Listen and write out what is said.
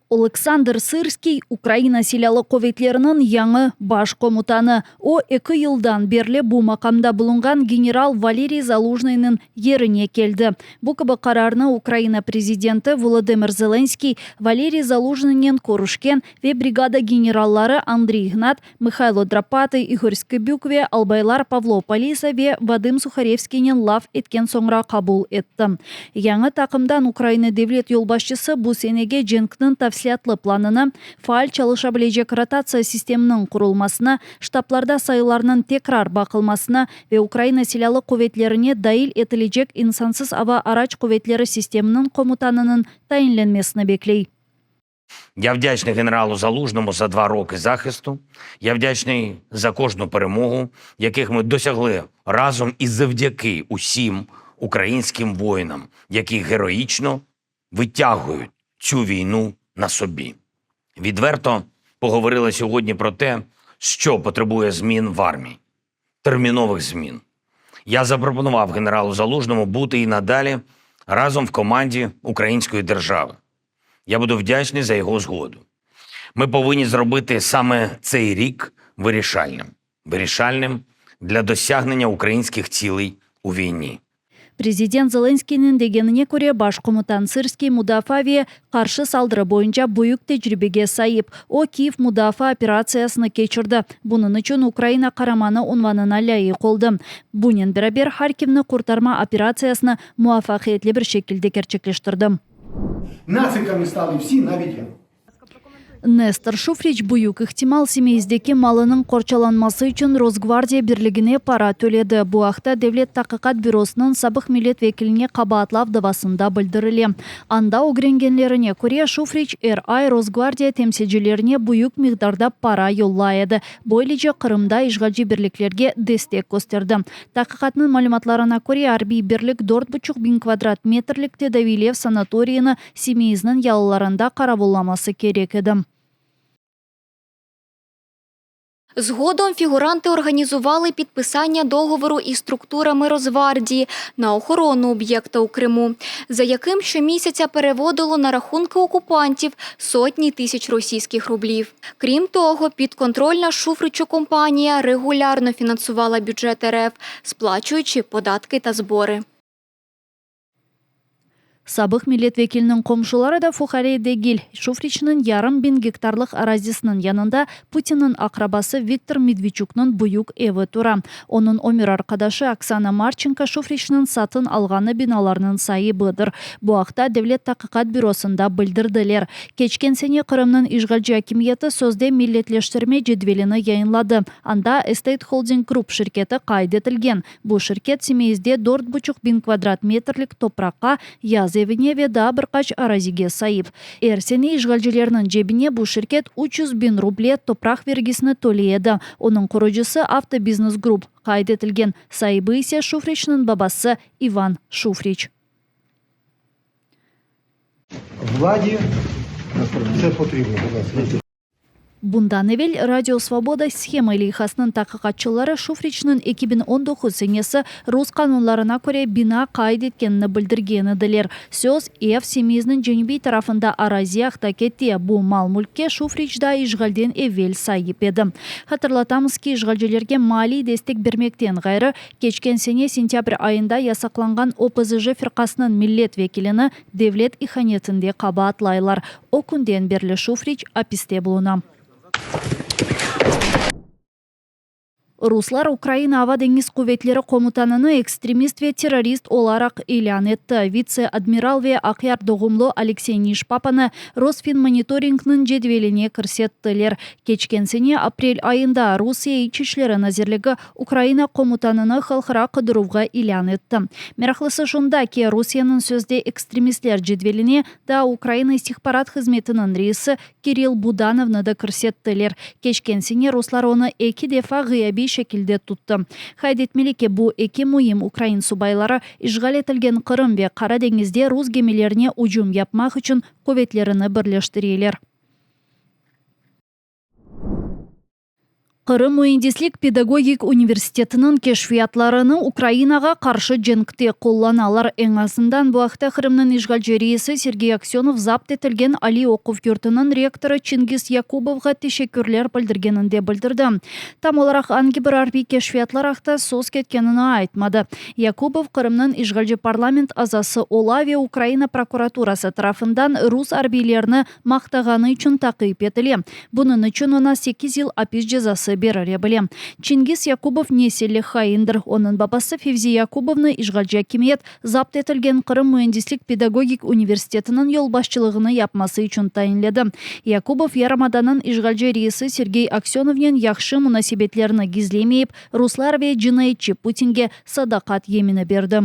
Oleksandr Sırskiy, Ukraina Silâlı quvetleriniñ yañı baş komutanı. O, eki yıldan berli bu maqamda bulunğan general Valeriy Zalujnıynıñ yerine keldi. Bu kibi qararnı Ukraina prezidenti Volodımır Zelenskıy Valeriy Zalujnıynen körüşken ve brigada generalları Andriy Hnat, Mıhaylo Drapatı, İhor Skıbük ve albaylar Pavlo Palisa ve Vadım Suharevskiynen laf etken soñra qabul etti. Yañı taqımdan Ukraina devlet yolbaşçısı bu senege cenkniñ tafsilâtlı planını, faal çalışa bilecek rotatsiya sisteminiñ qurulmasını, ştablarda sayılarnıñ tekrar baqılmasını ve Ukraina Silâlı Quvetlerine dail etilecek insansız ava araç quvetleri sisteminiñ komutanınıñ tayinlenmesini bekley. Я вдячний генералу Залужному за два роки захисту. Я вдячний за кожну перемогу, яких ми досягли разом і завдяки усім українським воїнам, які героїчно витягують цю війну на собі. Відверто поговорили сьогодні про те, що потребує змін в армії, термінових змін. Я запропонував генералу Залужному бути і надалі разом в команді української держави. Я буду вдячний за його згоду. Ми повинні зробити саме цей рік вирішальним, вирішальним для досягнення українських цілей у війні. Prezident Zelenskıynıñ degenine köre, baş komutan Sırskiy mudafaa ve qarşı saldırı boyunca büyük tecribege saip. O, Kyiv mudafaa operatsiyasını keçirdi, bunıñ içün Ukraina Qaramanı unvanına lâyıq oldı. Bunen beraber, Harkivni qurtarma operatsiyasını muvafaqiyetli bir şekilde kerçekleştirdi. Нациками стали всі, навіть я. Nestor Şufriç, büyük ihtimal, Simeizdeki malınıñ qorçalanması içün Rosgvardiya birligine para töledi. Bu aqta Devlet taqiqat bürosınıñ sabıq millet vekiline qabaatlav davasında bildirile. Anda ögrengenlerine köre, Şufriç er ay Rosgvardiya temsilcilerine büyük miqdarda para yollay edi, böylece Qırımda işğalci birliklerge destek kösterdi. Taqiqatnıñ malümatlarına köre, arbiy birlik dört buçuq biñ kvadrat metrlik tedaviylev sanatoriyini Simeizniñ yalılarında qaravullaması kerek edi. Згодом фігуранти організували підписання договору із структурами Росгвардії на охорону об'єкта у Криму, за яким щомісяця переводило на рахунки окупантів сотні тисяч російських рублів. Крім того, підконтрольна Шуфричу компанія регулярно фінансувала бюджет РФ, сплачуючи податки та збори. Sabıq millet vekiliniñ qomşuları da fuqare degil. Şufriçniñ yarım biñ gektarlıq arazisiniñ yanında Putinniñ aqrabası Viktor Medvedçuknıñ büyük evi tura. Onıñ ömür arqadaşı Oksana Marçenko Şufriçniñ satın alğanı binalarnıñ saibidir. Bu aqta Devlet taqiqat bürosında bildirdiler. Keçken sene Qırımnıñ işğalci akimiyeti sözde milletleştirme cedvelini yayınladı. Anda Estate Holding Group şirketi qayd etilgen. Bu şirket Simeizde dört buçuq biñ kvadrat metrlik topraqqa, yaz evine ve daa bir qaç arazige saip. Er sene işğalcilerniñ cebine bu şirket 300 biñ ruble topraq vergisini töley edi. Onıñ qurucısı Avto Biznes Grup qayd etilgen, saibi ise Şufriçniñ babası İvan Şufriç. Vladi це потрібно, будь ласка. Bundan evel Radio Svoboda Shemı leyhasınıñ taqiqatçıları Şufriçniñ 2019 senesi rus qanunlarına köre bina qayd etkenini bildirgen ediler. Söz, ev Simeizniñ cenübiy tarafında arazi aqta kete, bu mal-mülkke Şufriç daa işğalden evel saip edi. Hatırlatamız ki, işğalcilerge maliy destek bermekten ğayrı, keçken sene sentâbr ayında yasaqlanğan OPZJ firqasınıñ millet vekilini devlet ihanetinde qabaatlaylar. O künden berli Şufriç apiste buluna. Ruslar Ukraina Ava deñiz quvetleri komutanını ekstremist ve terrorist olaraq ilân etti. Vitse-admiral ve Aqyar doğumlu Aleksey Nijpapanı Rosfinmonitoringniñ cedveline kirsettiler. Keçken sene aprel ayında Rusiye İç işleri nazirligi Ukraina komutanını halqara qıdıruvğa ilân etti. Meraqlısı şunda ki, Rusiyeniñ sözde ekstremistler cedveline Daa Ukraina istihbarat hızmetiniñ reisi Kirill Budanovnı da kirsettiler. Keçken sene ruslar onı eki defa ğıyabiy şekilde tuttı. Qayd etmeli ki, bu eki müim ukrain subayları işğal etilgen Qırım ve Qara deñizde rus gemilerine ücüm yapmaq içün quvetlerini birleştireler. Qırım müendislik pedagogik universitetiniñ keşfiyatlarını Ukrainağa qarşı cenkte qullanalar. Eñ azından bu aqta Qırımnıñ işğalci reisi Sergey Aksönov zapt etilgen aliy oquv yurtunıñ rektorı Çingiz Yakubovğa teşekkürler bildirgeninde bildirdi. Tam olaraq angi bir arbiy keşfiyatlar aqta söz ketkenini aytmadı. Yakubov Qırımnıñ işğalci parlament azası ola ve Ukraina prokuraturası tarafından rus arbiylerini maqtağanı içün taqip etile. Bunıñ içün oña sekiz yıl apis cezası berile bile. Çingiz Yakubov nesilli haindir. Onıñ babası Fevzi Yakubovnı işğalci akimiyet zapt etilgen Qırım müendislik-pedagogik universitetiniñ yolbaşçılığını yapması içün tayinledi. Yakubov yarımadanıñ işğalci reisi Sergey Aksönovnen yahşı munasebetlerini gizlemeyip, ruslar ve cinayetçi Putinge sadaqat yemini berdi.